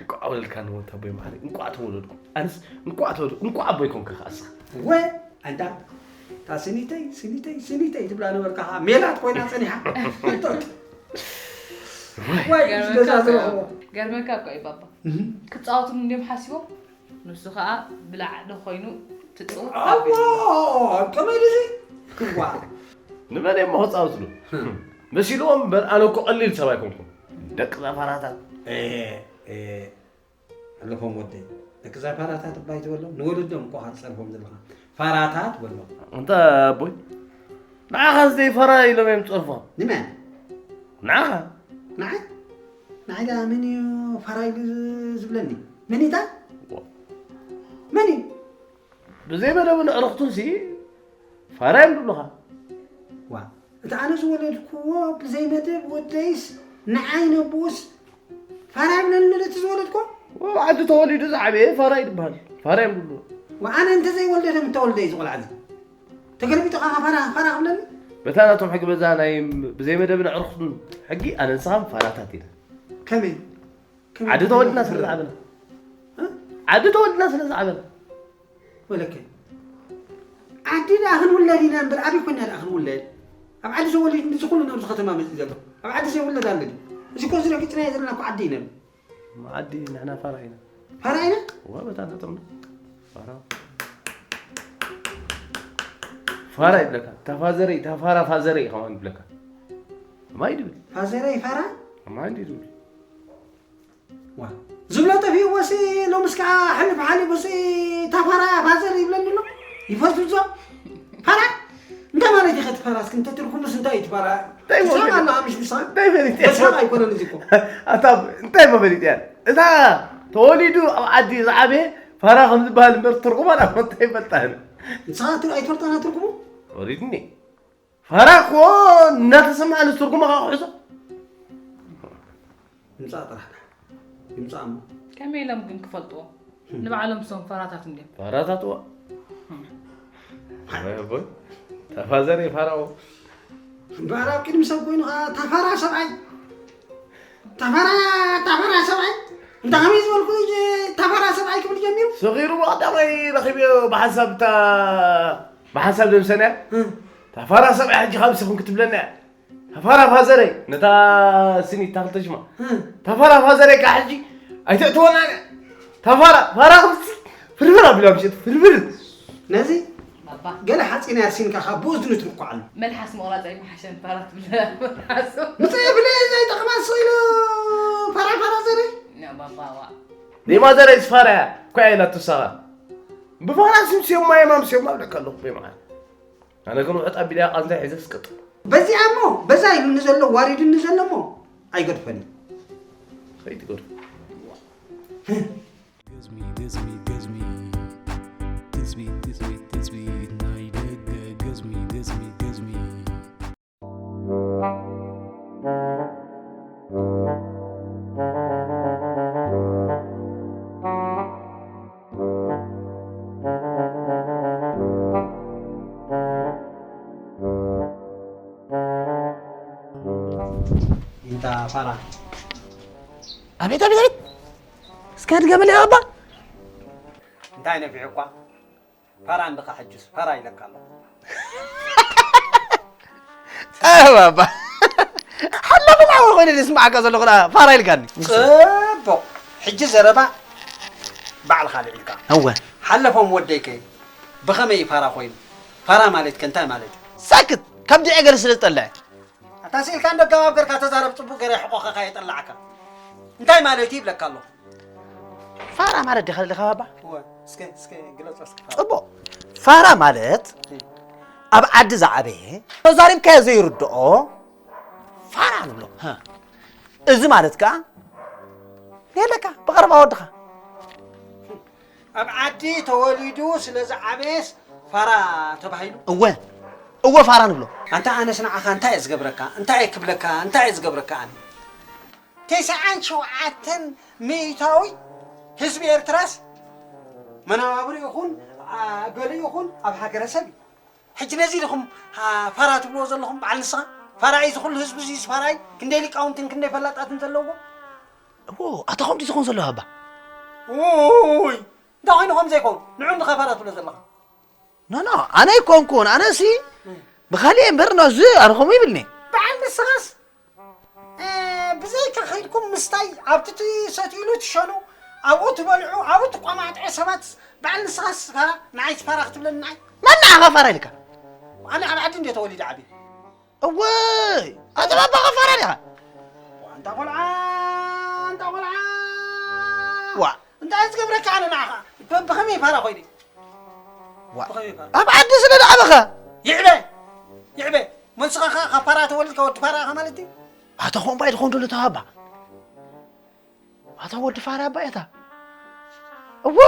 እንቋዕ ወለድካ ንወታ ኣቦይ መሓሪ፣ እንቋዕ ተወለድኩ። ኣነስ እንቋዕ ተወለድኩ፣ እንቋዕ ኣቦይ ኮንኩ ከኣ እስኻ። ወ ኣንታ እታ ስኒተይ ስኒተይ ስኒተይ ትብላ ነበርካ ከዓ ሜላት ኮይና ፀኒሓ። ወይ ምስ ገዛ ዝረኽቦ። ገርመካ እኮ እዩ ባባ። ክፃወትሉ እንዲዮም ሓሲቦም፣ ንሱ ከዓ ብላዕ ዶ ኮይኑ ትፅውት። ኣዎ፣ ከመይ ድዚ? ክዋ። ንመን እዮም ክፃወትሉ? መሲልዎም እምበር ኣነ እኮ ቀሊል ሰብ ኣይኮንኩም። ደቂ ዛፋራታት። ኣለፎም ወደይ፣ ደቂ ዛፋራታት እባ ይትበሎም፣ ንወለዶም እኮ ኢኻ ትፀርፎም ዘለኻ። ፋራታት በሎም። እንተ ኣቦይ፣ ንዓኻስ ዘይፋራ ኢሎም እዮም ዝፀርፎም። ንመን? ንዓኻ። ንዓይ? ንዓይ ደኣ መን እዩ ፋራ ኢሉ ዝብለኒ? መን እዩ እታ? መን እዩ? ብዘይ መደብን ኣዕሩኽቱንሲ ፋራ እዮም ዝብሉኻ። ዋ፣ እቲ ኣነ ዝወለድክዎ ብዘይ መደብ ወደይስ ንዓይ ነብኡስ ፋራ ይብለኒ ነቲ ዝወለድክዎ? ኣብ ዓዲ ተወሊዱ ዝዓበየ ፋራ እዩ ዝበሃል። ፋራ እዮም ዝብሉ። ዋ፣ ኣነ እንተዘይወልደ ዶ ምተወልደ እዩ እዚ ቆልዓ እዚ? ተገልቢጡ ኸዓ ፋራ ፋራ ክብለኒ? በታ ናቶም ሕጊ በዛ ናይ ብዘይ መደብን ኣዕሩኽቱን ሕጊ ኣነ ንስኻን ፋራታት ኢና። ከመይ? ከመይ? ዓዲ ተወሊድና ስለ ዝዓበና። እ? ዓዲ ተወሊድና ስለ ዝዓበና። ወለከ ዓዲ ደኣ ክንውለድ ኢና እምበር፣ ኣበይ ኮይና ደኣ ክንውለድ? ኣብ ዓዲ ተወሊዱ፣ እዚ ኩሉ ናብዚ ከተማ መፂኡ ዘሎ። ኣብ ዓዲ ዘይውለድ ኣሎ ድዩ? እዚ እኮ፣ እዚ ረጊፅናዮ ዘለና እኮ ዓዲ ኢና። ዓዲ ንሕና ፋራ ኢና። ፋራ ኢና? እዋ፣ በታ ነጥርና። ፋራ። ፋራ ይብለካ። እታ ፋዘረይ፣ እታ ፋራ ፋዘረይ ከማን ይብለካ። ማይ ድብል። ፋዘረይ ፋራ? ማይ ድብል። ዋ። ዝብሎ ጠፊእዎ ሲ፣ ሎምስ ከዓ ሕልፍ ሓሊፉ ሲ፣ እታ ፋራ ፋዘር ይብለኒ ኣሎ። ይፈቱ ዞ። ፋራ? እንታይ ማለት እዩ ከቲ ፋራ? እስኪ እንተ ትርጉሙስ እንታይ እዩ እቲ ፋራ? እንታይ ትስሓቕ ማለት? ኣለኻ ምሽ ንስኻ? እንታይ ማለት እዩ? በስሓቕ ኣይኮነን እዚ እኮ። ኣታ እንታይ ማለት እዩ? እታ ተወሊዱ ኣብ ዓዲ ዝዓበየ ፋራ ከም ዝበሃል እምበር ትርጉማ ናብ እንታይ ይፈልጣ? ንስኻ ት-፣ ኣይትፈልጣና ትርጉሙ? ወሪድኒ። ፋራ እኮ እናተሰምዐ ንትርጉማ ካብ ክሕዞ። ይምጻእ ጥራሕ ዳ። ይምጻእ እሞ። ከመይ ኢሎም ግን ክፈልጥዎ? ንባዕሎም ሶም ፋራታት እንድዮም። ፋራታት እዋ። ኣይ ኣቦይ። ተፋዘር የፋራዎ። እምበኣር ኣብ ቅድሚ ሰብ ኮይኑ ኸዓ፣ "ታፋራ ሰብኣይ፣ ታፋራ፣ ታፋራ ሰብኣይ፣ እንዳ ከመይ ዝበልኩ እየ ታፋራ ሰብኣይ?" ክብል ጀሚሩ። ሰኺሩ ብቐዳማይ ረኺብዮ ብሓንሳብ እታ፣ ብሓንሳብ ደምሰናያ። እም። "ታፋራ ሰብኣይ ሕጂ ካብ ስኽን ክትብለና እያ። ታፋራ ፋዘረይ፣ ነታ ስኒት ታኽልተ ሽማ። እም። ታፋራ ፋዘረይ ከዓ ሕጂ ኣይተእትወናን እያ። ታፋራ፣ ፋራ ከምዚ ፍርፍር ኣቢላ ምሸት፣ ፍርፍር." ነዚ ባባ። ገለ ሓፂን ኣርሲንካ ካብ ብኡ ዝንትርኩ ኣሎ። መልሓስ ምቑራፅ ኣይምሓሸን፣ ፋራ ትብል። መልሓስ። ምፅእ ብለ ዘይጠቕማ ስቕ ኢሉ ፋራ ፋራ ዘርኢ። ያ ባባ፣ ዋ። ኔማ ዘረይስ ፋራ እያ፣ እኳ እያ ኢላቶ ሳኻ። ብፋራ ስም ስዮማ የማም ስዮማ እብለካ ኣለኹ፣ በይ መዓል። ኣነ ግን ውሕጥ ኣቢለ እያ ቃንዛ ሒዘ ስቅጥ። በዚኣ እሞ፣ በዛ ኢሉኒ ዘሎ፣ ዋሪዱኒ ዘሎ እሞ፣ ኣይገድፈኒ። ከይትገድፎ። ገዝሚ፣ ገዝሚ፣ ገዝሚ። ትጽቢት፣ ትጽቢት፣ ትጽቢት ናይ ደገ። ገዝሚ፣ ገዝሚ፣ ገዝሚ። እንታ ፋራ። ኣቤት፣ ኣቤት፣ ኣቤት። እስከ ድገመለይ ባባ። እንታይ ነፊዑ እኳ? ፋራ እንድኻ ሕጅስ ፋራ ኢለካ ኣለኹ። ጸባባ። ሓላፍን ዓወር ኮይነ ድየ ስምዓካ ዘለኹ ደኣ ፋራ ኢልካኒ? ጽቡቕ። ሕጂ ዘረባ ባዕልኻ ኣልዒልካ። እወ። ሓለፎም ወደይ ከ ብኸመይ ፋራ ኮይኑ? ፋራ ማለት ከ እንታይ ማለት እዩ? ሳክት! ካብ ድዒ ገለ ስለ ዝጠልዐ። ኣታ ስኢልካ እንዶ ኣገባብ ገርካ ተዛረብ፣ ጽቡቕ ገይረ ሕቆኸኻ የጠላዕካ። እንታይ ማለት እዩ ይብለካ ኣለኹ። ፋራ ማለት ዲኻ ዘለኻ ባባ? እወ፣ እስከ፣ እስከ ግለጾ እስከ ፋራ። ጽቡቕ። ፋራ ማለት እም። ኣብ ዓዲ ዝዓበየ ተዛሪብካዮ ዘይርድኦ ፋራ ንብሎ። ሃ። እዚ ማለት ከኣ የለካ ብቐረባ ወድኻ። ኣብ ዓዲ ተወሊዱ ስለ ዝዓበየስ ፋራ ተባሂሉ? እወ፣ እወ ፋራ ንብሎ። ኣንታ ኣነስ ንዓኻ እንታይ እየ ዝገብረካ? እንታይ እየ ክብለካ? እንታይ እየ ዝገብረካ ኣነ? ተስዓን ሸውዓተን ሚእታዊ ህዝቢ ኤርትራስ መነባብሮ ይኹን፣ ኣ፣ ገሊኡ ይኹን ኣብ ሃገረሰብ እዩ። ሕጂ ነዚ ዲኹም፣ ኣ፣ ፋራ ትብልዎ ዘለኹም በዓል ንስኻ? ፋራ እዩ እዚ ኩሉ ህዝቢ እዚስ ፋራ እዩ? ክንደይ ሊቃውንትን ክንደይ ፈላጣትን ዘለውዎ? እዎ፣ ኣታ ከምኡ ዝኾን ዘሎ ኣባ? ውይ፣ እንታይ ኮይኑ ከም ዘይኮን? ንዑ እንድኻ ፋራ ትብሎ ዘለኻ? ኖ፣ ኖ፣ ኣነ ኣይኮንኩን። ኣነሲ እም። ብኻልእ እምበር፣ ኖ፣ እዚ ኣነ ከምኡ ይብልኒ። በዓል ንስኻስ፣ እ፣ ብዘይካ ከይድኩም ምስታይ፣ ኣብቲ ትሰትዩሉ ትሸኑ፣ ኣብኡ ትበልዑ፣ ኣብኡ ትቋማጥዑ ሰባት፣ በዓል ንስኻስ ፋራ፣ ንዓይ ፋራ ክትብለኒ ንዓይ? መን ንዓኻ ፋራ ኢልካ? ኣነ ኣብ ዓዲ እንድየ ተወሊደ ዓብየ። እወይ! ኣታ ባባ ኸፋራ ዲኻ? ኣንታ ቖልዓ፣ ኣንታ ቖልዓ። ዋ። እንታይ ዝገብረካ ኣነ ንዓኻ? ብ-፣ ብኸመይ ፋራ ኮይነ? ዋ። ብኸመይ ፋራ? ኣብ ዓዲ ስለ ዝዓበኻ። ይዕበ! ይዕበ! መንስኻ ኸ ካብ ፋራ ተወሊድካ ወዲ ፋራ ኢኻ ማለት እዩ? ኣታ ኾምባይ ዝኾን ደሎ ተባባ። ኣታ ወዲ ፋራ ኣባ እታ። እዎ!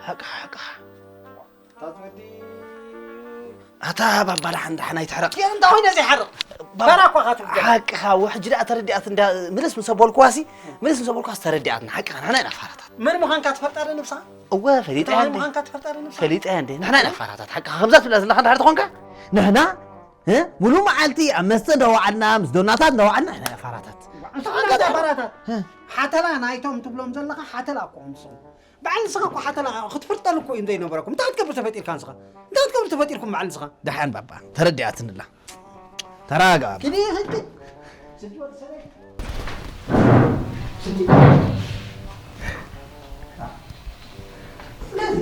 ሓቅኻ፣ ሓቅኻ። ኣታ ባባላ ሓንዳ ሓናይ ትሕረቕ። እንታይ ኮይነ ዘይሓርቕ? ባባ፣ ባራ እኳ ካትብል። ሓቅኻ፣ ወ-፣ ሕጂ ደኣ ተረዲኣት እንዳ፣ ምልስ ምስ ኣበልኩዋሲ፣ ምልስ ምስ ኣበልኩዋስ ተረዲኣትና። ሓቅኻ፣ ንሕና ኢና ፋራታት። መን ምዃንካ ትፈልጣ ዶ ንብስኻ? እወ፣ ፈሊጠያ እንታይ እንዴ? ምዃንካ ትፈልጣ ዶ ንብስኻ? ፈሊጠያ እንዴ? ንሕና ኢና ፋራታት። ሓቅኻ፣ ከምዛ ትብላ ዘለኻ እንድሕር ተኾንካ፣ ንሕና፣ እ? ሙሉእ መዓልቲ ኣብ መስተ እንዳወዓልና፣ ምስ ዶናታት እንዳወዓልና፣ ንሕና ኢና ፋራታት። እንታይ ፋራታት? እ? ሓተላ ናይቶም ትብሎም ዘለኻ ሓተላ እኮ ንስኹም። በዓል ንስኻ እኮ ሓተላ ክትፍርጠሉ እኮ እዮም ዘይነበረኩም። እንታይ ክትገብር ተፈጢርካ ንስኻ? እንታይ ተፈጢርኩም መዓል ንስኻ? ደሓን ባባ፣ ተረዲኣትንላ። ተረጋጋ። ኪዲ ስቲ። ስቲ ወዲ ሰበይ። ስቲ። ስለዚ፣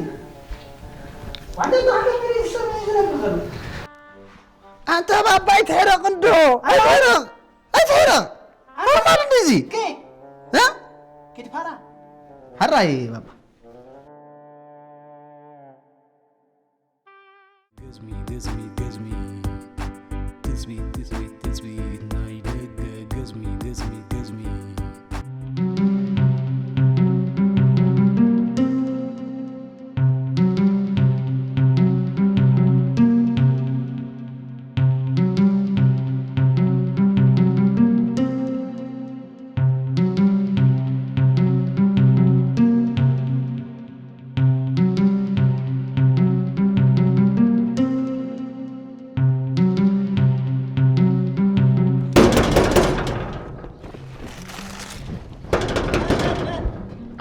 ዋንታ ተዓለፍ ከሪ ዝሰራ ይዝረብ ዘሎ። ኣንታ ባባ ኣይትሕረቕ እንዶ። ኣይትሕረቕ። ኣይትሕረቕ። ኖርማል እንዲዚ። ከ? እ? ኪዲ ፋራ። ሓራይ ባባ። ገዝሚ፣ ገዝሚ፣ ገዝሚ። ትጽቢት፣ ትጽቢት፣ ትጽቢት ናይ ደገ። ገዝሚ፣ ገዝሚ፣ ገዝሚ።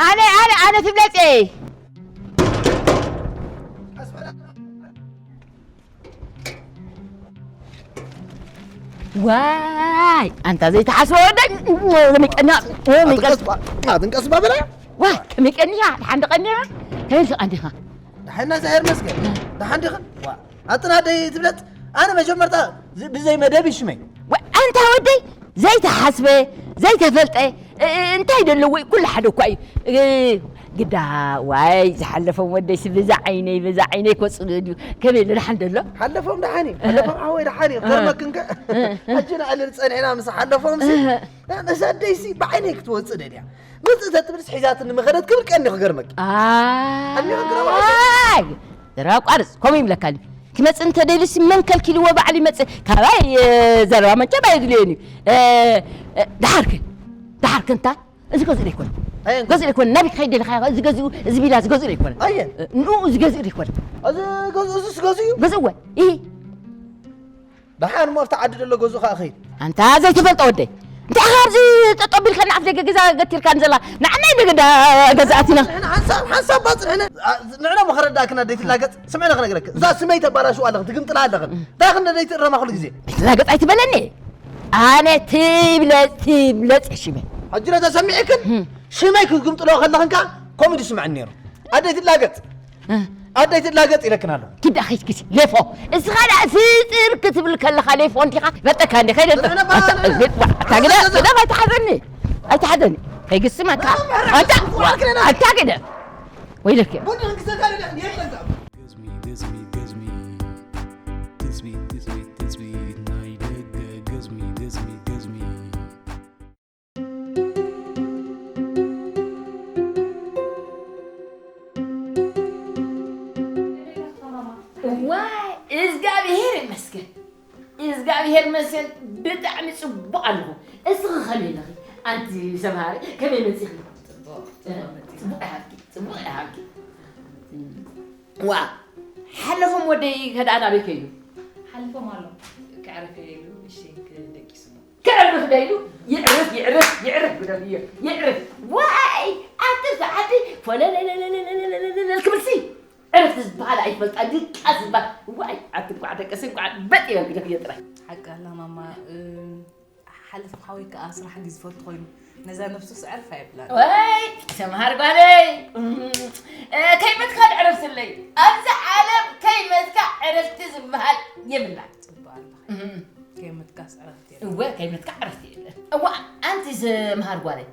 ኣነ፣ ኣነ፣ ኣነ ትብለጽ እየ። ዋይ፣ ኣንታ ዘይተሓስበ ወደይ፣ ከመይ ቀኒኻ፣ ከመይ ቀኒኻ። ኣትንቀስ፣ ኣትንቀስ ባበላ። ዋይ፣ ከመይ ቀኒኻ፣ ደሓን ዶ ቀኒኻ? ከመይ ኢልካ ቀኒኻ? ደሓን ናዛ ሄር መስገን። ደሓን ዲኽን? ዋ፣ ኣጥና ደይ ትብለጥ? ኣነ መጀመርታ ዝ-፣ ብዘይ መደብ ይሽመይ። ዋይ፣ ኣንታ ወደይ፣ ዘይተሓስበ፣ ዘይተፈልጠ፣ እ-፣ እ-፣ እንታይ ደለዎ? ኩሉ ሓደ እኳ እዩ። እ-፣ ግዳ፣ ዋይ፣ ዝሓለፎም ወደይ ሲ፣ በዛ ዓይነይ፣ በዛ ዓይነይ ክወጽእ ድዩ? ከመይ ኢሉ ደሓን ደሎ? ሓለፎም ደሓን እዩ። እህ። ሓለፎም ሓወይ ደሓን እዩ። እህ። ክገርመክን ከ፣ እህ። ሕጂ ንዕልል ጸኒሕና ምስ ሓለፎም ሲ፣ እህ። እዛ ኣደይ ሲ ብዓይነይ ክትወጽእ ደልያ። ምጽእ ተትብልስ ሒዛትኒ ምኸደት ክብል ቀኒ ክገርመኪ። ኣይ፣ ቀኒ ክገርመኪ። ዘረባ ኣቋርጽ፣ ከምኡ ይብለካ። ክመጽእ እንተደልዩሲ መን ከልኪልዎ ባዕሉ ይመጽእ። ካባይ፣ እ፣ ዘረባ መንጨባ የድልየኒ። እ፣ እ፣ ደሓርክ፣ ደሓርክ እንታይ? እዚ ገዚኡ ኣይኮነን። ኣየን ገዚኡ ኣይኮነን። ናበይ ክኸይድ ደለኻ? እዚ ገዚኡ፣ እዚ ቢላ፣ እዚ ገዚኡ ኣይኮነን። ኣየን? እ፣ ንኡ፣ እዚ ገዚኡ ኣይኮነን። እዚ ገዚኡ፣ እዚስ ገዚኡ? ገዚእዎ። ኢሂ። ደሓን እሞ ኣብቲ ዓዲ ዘሎ ገዝኡ ከኣ ኸይድ። ኣንታ ዘይተፈልጠ ወደይ። እንታይ ኢኻ ኣብዚ ጠጠው ቢልካ ንኣፍ ደገ ገዛ ገቲርካኒ ዘላ? ንዓና ኢለ ገዳ ገዛ ኣቲና። ንሕና ሓንሳብ፣ ሓንሳብ ባጽዕ ንሕና፣ ኣ፣ ንሕና እሞ ከረዳእክና ደይትላገጽ። ስምዕኒ ክነግረክ። እዛ ስመይ ተባላሽዋ ኣለኽን፣ ትግምጥላ ኣለኽን። እንታይ ክንደ ደይትእረማ ኩሉ ግዜ? ደይትላገጽ ኣይትበለኒ። ኣነ ትብለጽ፣ ትብለጽ ሽመይ። ሕጂ ዶ ተሰሚዕክን? እም። ሽመይ ክትግምጥሎ ከለኽን ከኣ ኮሜዲ ስምዐኒ ነይሩ። ኣደይ ትላገጽ። እ። ኣደይ ትላገጽ ኢለክን ኣለኹ። ኪዳ ኸይድ ኪሲ፣ ሌፎ። እስኻ ደኣ ፍጥር ክትብል ከለኻ ሌፎ እንዲኻ? በጠካ እንዲ፣ ኸይደ እንዶ። ንሕና ኣታ፣ በዓል፣ ኣታ ግደ፣ ንሕና ግደ ኣይትሓዘኒ። ኣይትሓዘኒ። ከይግስመካ። ንሕና በዓል፣ ኣታ፣ ንሕና ኣታ ግደ። ወይለክ። ቡን ንክሰካ ንሕና የለን። ገዝሚ፣ ገዝሚ፣ ገዝሚ። ትጽቢት፣ ትጽቢት፣ ትጽቢት ናይ ደገ። ገዝሚ፣ ገዝሚ፣ ገዝሚ። ዋይ፣ እዝጋብሄር ይመስገን። እዝጋብሄር ይመስገን፣ ብጣዕሚ ጽቡቕ ኣለኹ። እስኺ ከመይ ኣለኺ? ኣንቲ ሰምሃሪ፣ ከመይ መጺኺ? ጽቡቕ፣ ጽቡቕ መጺኺ። ጽቡቕ ይሃብኪ፣ ጽቡቕ ይሃብኪ። ዋ፣ ሓለፎም ወደይ ከድኣ ናበይ ከይዱ? ሓለፎም ኣሎ፣ ከዕርፍ ኢሉ፣ እሺ፣ ደቂሱ። ከዕርፍ ዶ ኢሉ? ይዕርፍ፣ ይዕርፍ፣ ይዕርፍ ግደፍዮ። ይዕርፍ። ዋይ፣ ኣቲ ሰዓቲ ፎለለለለለለለለለለል ክብልሲ። ዕርፍቲ ዝበሃል ኣይትፈልጣ፣ ድቃስ ዝበሃል። ዋይ፣ ኣቲ እንኳዕ ደቀሰ፣ እንኳዕ በጥ ይበል ግደፍዮ ጥራይ። ሓቂ ኣላ ማማ፣ እ፣ ሓለፎም ሓወይ ከኣ ስራሕ ድዩ ዝፈቱ ኮይኑ፣ ነዛ ነብሱስ ዕርፍ ኣይብላን። ወይ፣ ሰምሃር ጓለይ፣ እም፣ እ፣ ከይመትካ ዕረፍትለይ። ኣብዚ ዓለም ከይመትካ ዕረፍቲ ዝበሃል የብላን። ጽቡቕ ኣለኺ። እም። ከይመትካስ ዕረፍቲ የለን። እወ፣ ከይመትካ ዕረፍቲ የለን። እዋ፣ ኣንቲ ሰምሃር ጓለይ፣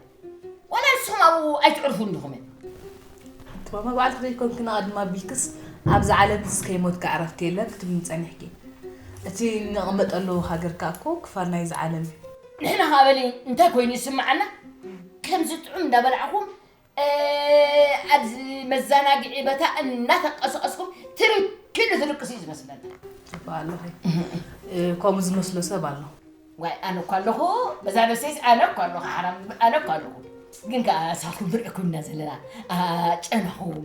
ዋላ ንስኹም ኣብኡ ኣይትዕርፉ እንዲኹም? ኣንቲ ማማ ባዕልኺ ዘይኮንክን ኣቐድም ኣቢልክስ፣ ኣብዚ ዓለምስ ከይሞትካ ዕረፍቲ የለን ክትብልኒ ጸኒሕኪ። እቲ እንቕመጠሉ ሃገር ከኣ እኮ ክፋል ናይዚ ዓለም እዩ። ንሕና ከኣ በሊ እንታይ ኮይኑ ይስምዓና? ከምዚ ጥዑም እንዳበላዕኹም፣ እ፣ ኣብዚ መዘናግዒ ቦታ እናተንቀሳቐስኩም ትርክ ኢሉ ዝድቅስ እዩ ዝመስለና። ጽቡቕ ኣለኺ። እ፣ ከምኡ ዝመስሎ ሰብ ኣሎ። ዋይ፣ ኣነ እኳ ኣለኹ፣ በዛ ነብሰይስ ኣነ እኳ ኣለኹ፣ ሓራም፣ ኣነ እኳ ኣለኹ። ግን ከኣ ንስኻትኩም ብርዕኩም ኢና ዘለና። ኣ፣ ጨናኹም፣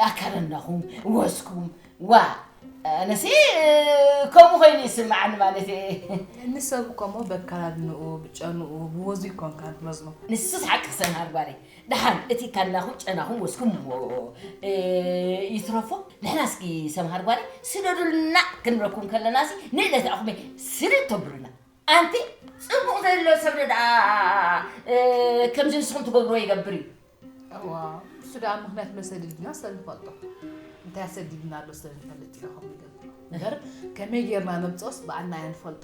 ኣከረናኹም፣ ወስኩም፣ ዋ፣ ኣነሲ ከምኡ ኮይኑ ይስምዓኒ ማለት እየ። ንሰብ እኮ እሞ በካላድንኡ ብጨንኡ ብወዙ ይኮንካ ትመዝኖ። ንስስ ሓቂ ክሰምሃር ጓለይ። ደሓን እቲ ካላኹም ጨናኹም ወስኩም እሞ ይትረፎ። ንሕና እስኪ ሰምሃር ጓለይ ስደዱልና ክንብለኩም ከለና ሲ ንእለት ኣኹመ ስደድ ተብሉና። ኣንቲ ጽቡቕ ዘሎ ሰብ ደኣ ከምዚ ንስኹም ትገብርዎ ይገብር እዩ። እዋ እሱ ደኣ ምኽንያት መሰደድና ሰብ ንፈልጦ እንታይ ኣሰዲድና ኣሎ ሰብ ንፈልጥ ኢና ከምኡ ይገብር እምበር ከመይ ጌርና ነምፅኦስ ብኣና እያ ንፈልጦ።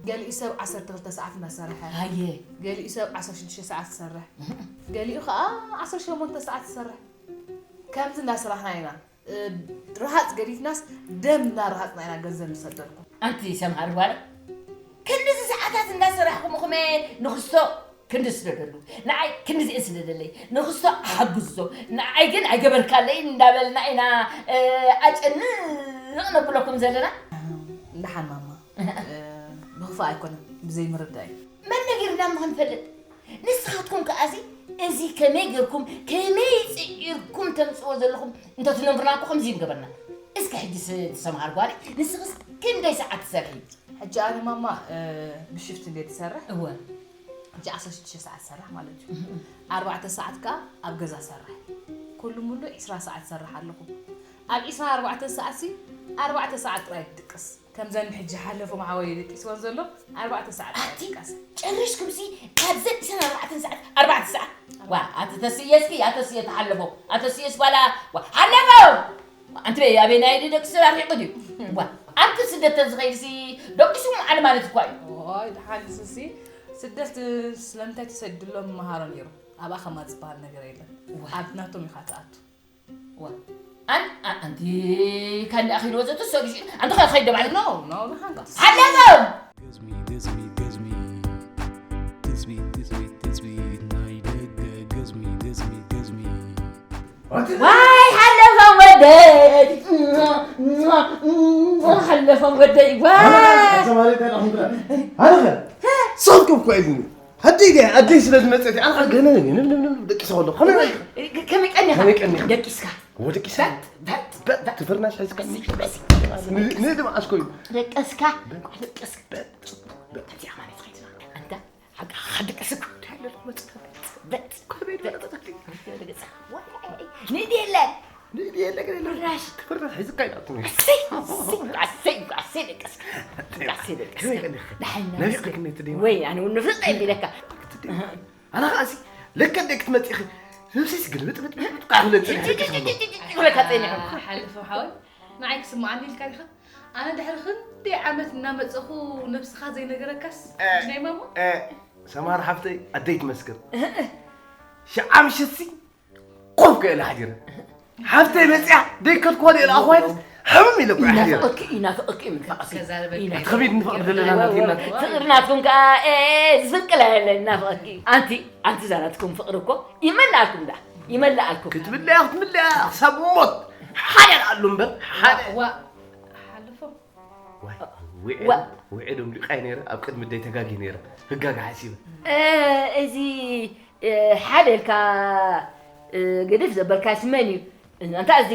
ገሊኡ ሰብ ዓሰርተ ክልተ ሰዓት እናሰርሐ፣ ኣየ ገሊኡ ሰብ ዓሰርተ ሽዱሽተ ሰዓት ዝሰርሕ፣ ገሊኡ ከዓ ዓሰርተ ሸሞንተ ሰዓት ዝሰርሕ። ከምዚ እናስራሕና ኢና። ርሃፅ ገዲፍናስ ደም እናረሃፅና ኢና ገንዘብ ንሰደልኩም። ኣንቲ ሰምሃር ጓለይ ክንድዚ ሰዓታት እንዳሰራሕኩም እኹም ንኽስቶ ክንዲ ስደደሉ ንዓይ ክንድዚኤን ስደደለይ ንኽስቶ ኣሓግዞ ንዓይ ግን ኣይገበርካለይ እንዳበልና ኢና ኣጨንቕ ነብለኩም ዘለና። ደሓን ማማ ብኽፋእ ኣይኮነን ብዘይምርዳእ እዩ። መን ነጊርና እሞ ክንፈልጥ ንስኻትኩም ከኣሲ እዚ ከመይ ጌርኩም ከመይ ጽዒርኩም ተምጽዎ ዘለኹም እንተትነግሩና እኮ ከምዚ ምገበርና። እስከ ሕጂ ስ- ትሰምሃር ጓለይ ንስኽስ ክንደይ ሰዓት ትሰርሒ? ሕጂ ኣነ ማማ ብሽፍት እንደ ትሰርሕ እወ ሕጂ ዓሰርተ ሽዱሽተ ሰዓት ትሰርሕ ማለት እዩ። ኣርባዕተ ሰዓት ከኣ ኣብ ገዛ ሰርሕ። ኩሉ ሙሉ ዕስራ ሰዓት ትሰርሕ ኣለኹ። ኣብ ዕስራ ኣርባዕተ ሰዓት ሲ ኣርባዕተ ሰዓት ጥራይ ትድቅስ። ከምዘን ሕጂ ሓለፎም ሓወይ ደቂስወን ዘሎ ኣርባዕተ ሰዓት ኣቲ ይቃስ። ጨሪሽኩምሲ ካብ ዘን ዕስራን ኣርባዕተን ሰዓት ኣርባዕተ ሰዓት ዋ ኣቲ ተስየስኪ ኣተስየ ተሓለፎም ኣተስየስ ጓላ ዋ ሓለፎም ኣንቲ በይ ኣበይ ናይ ደቂ ስራ ሪቁ ድዩ ዋ ኣንቲ ስደት ተዝኸይድሲ ደቂስኩም ዓለ ማለት እኳ እዩ ኦይ ደሓን ንስሲ ስደት ስለምንታይ ተሰድሎም መሃሮ ነይሩ ኣብኣ ከማ ዝበሃል ነገር የለን ኣብ ናቶም ኢኻ ትኣቱ ዋ ኣን ኣንቲ ካን ኣኺል ወዘቱ ሰዱ ኣንቲ ኸ ኸይደ ማለት ነው no no no ሓለፈ ገዝሚ ገዝሚ ገዝሚ ትጽቢት ትጽቢት ትጽቢት ናይ ደገ ገዝሚ ገዝሚ ገዝሚ ዋይ ሓለፈም ወደይ ሓለፈም ወደይ ዋይ ሰብኩም እኮ ኢሉኒ ኣደይ ድያ ኣደይ ስለ ዝመፀት ኣነ ከዓ ገለ ንብንብንብ ደቂሰ ከሎ ከመይ ከመይ ቀኒኻ ከመይ ቀኒኻ ደቂስካ ወደቂሰ ትፍርናሽ ሒዝካ ንድም ኣስኮዩ ደቀስካ ደቀስካ ተዚኣ ማለት ኸይትና ኣንታ ሓቂ ሓቂ ደቀስኩ ንድየለን ወይ ኣነ እውን ንፍልጥ የብለካ ኣነ ከዓ ሲ ለካ ደቂ ትመፅእ ኢኺ ነብሰይስ ግልብጥብጥብጥ ከዓ ክብለኒ ፀኒሐ ደቂ ክብሎ ክብለካ ፀኒሐ ሓልፎ ሓወይ ንዓይ ክስምዓኒ ኢልካ ዲኻ ኣነ ድሕሪ ክንደይ ዓመት እናመፀኹ ነብስኻ ዘይነገረካስ ናይ ማማ ሰማር ሓፍተይ ኣደይ ትመስገን ሸዓብ ሽሲ ኮፍ ከእለ ሓዲረ ሓፍተይ መፅያ ደይከድክዋ ደይ ለኣኹዋይስ ሓምም ኢለ እኮ ሓዲረ ይናፍቐኪ ይናፍቐኪ ምንፋቐሲ ከቢድ ንፍቕሪ ዘለና ናትኪ ናትኪ ፍቕሪ ናትኩም ከዓ ዝፍቅላ የለ ይናፍቐኪ ኣንቲ ኣንቲ ዛናትኩም ፍቕሪ እኮ ይመልኣልኩም ዳ ይመልኣልኩም ክትብለያ ክትምለያ ክሳብ ሞት ሓደ ኣሉ እምበር ሓደ ሓልፎ ውዒ ዶም ሊቃይ ነይረ ኣብ ቅድሚ ደይ ተጋጊ ነይረ ህጋጋ ሓሲበ እዚ ሓደ ኢልካ ግድፍ ዘበልካስ መን እዩ? እንታ እዚ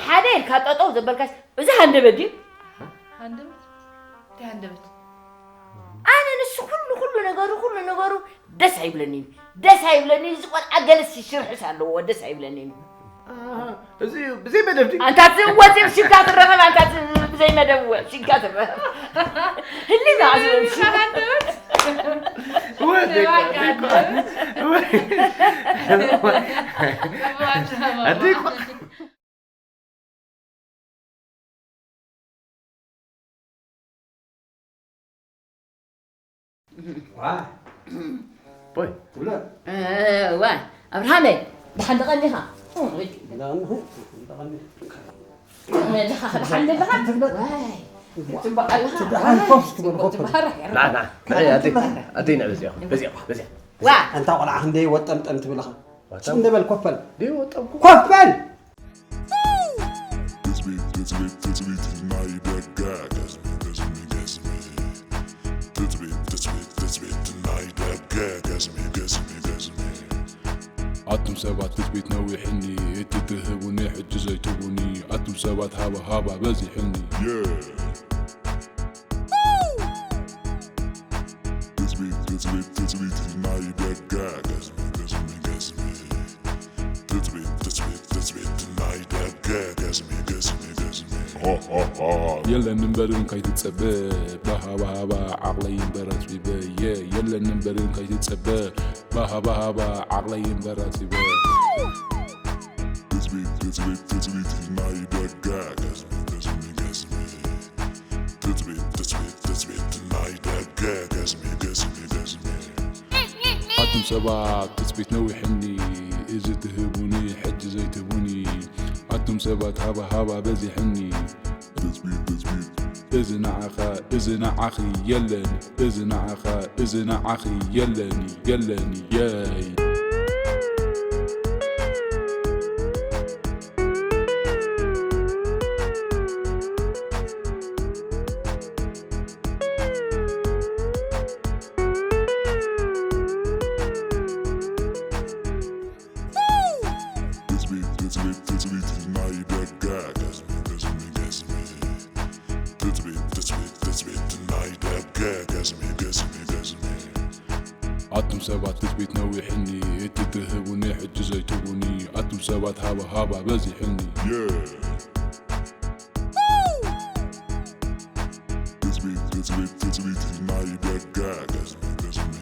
ሓደ ኢልካ ጠጠው ዘበልካስ እዚ ሃንደበት ድዩ? ሃንደበት? እንታይ ሃንደበት? ኣነ ንሱ ኩሉ ኩሉ ነገሩ ኩሉ ነገሩ ደስ ኣይብለኒ እዩ ደስ ኣይብለኒ እዩ እዚ ቆልዓ ገለስ ሽርሕስ ኣለዎ ደስ ኣይብለኒ እዩ እዚ ብዘይ መደብ ድዩ? ኣንታ ትወፂ ሽግካ ትረኸብ ኣንታ ብዘይ መደብ ወ ሽግካ ትረኸብ ህሊና ዝብል ሽግካ ትረኸብ ወደይ ኣደይ ዋ ኣብርሃመይ ደሓን ደቐኒኻ ደሓን ደለኻ ኣደይ ንዕ በዚኣ በዚኣ በዚኣ ዋ እንታ ቆልዓ ክንደይ ወጠምጠም ትብልኻ ሽም ደበል ኮፈል ኮፈል ትጽቢት ትጽቢት ትጽቢት ናይ ደገ ገዝሚ ገዝሚ ገዝሚ ትጽቢት ትጽቢት ትጽቢት ናይ ደገ ገዝሚ ገዝሚ ገዝሚ ኣቱም ሰባት ትጽቢት ነዊሕኒ፣ እቲ ትህቡኒ ሕጂ ዘይትቡኒ። ኣቱም ሰባት ሃባ ሃባ በዚሕኒ። ትጽቢት ትጽቢት ትጽቢት ናይ ደገ ገዝሚ ገዝሚ ገዝሚ። ትጽቢት ትጽቢት ትጽቢት ናይ ደገ ገዝሚ ገዝሚ ገዝሚ። የለን እምበርን ከይትጸበ፣ ባሃባሃባ ዓቕለይ እምበር ኣጽቢበ። የለን እምበርን ከይትጸበ፣ ባሃባሃባ ዓቕለይ እምበር ኣጽቢበ። ትጽቢት ትጽቢት ትጽቢት ናይ ደገ ገዝሚ ገዝሚ ገዝሚ። ትጽቢት ትጽቢት ትጽቢት ናይ ደገ ገዝሚ ገዝሚ ገዝሚ። ኣቱም ሰባት ትጽቢት ነዊሕኒ፣ እዚ ትህቡኒ ሕጂ ዘይትህቡኒ። ኣቱም ሰባት ሃባ ሃባ በዚሕኒ። ትጽቢት ትጽቢት። እዚ ንዓኻ፣ እዚ ንዓኺ የለን። እዚ ንዓኻ፣ እዚ ንዓኺ የለን፣ የለን፣ የይ። ትጽቢት ትጽቢት ትጽቢት ናይ ደገ ገዝሚ ገዝሚ ገዝሚ። ትጽቢት ትጽቢት ትጽቢት ናይ ደገ ገዝሚ ገዝሚ ገዝሚ። ኣቱም ሰባት ትጽቢት ነዊሕኒ፣ እቲ ትህቡኒ ሕጂ ዘይትቡኒ። ኣቱም ሰባት ሃባ ሃባ በዚሕኒ። ትጽቢት ትጽቢት ትጽቢት ናይ ደገ ገዝሚ ገዝሚ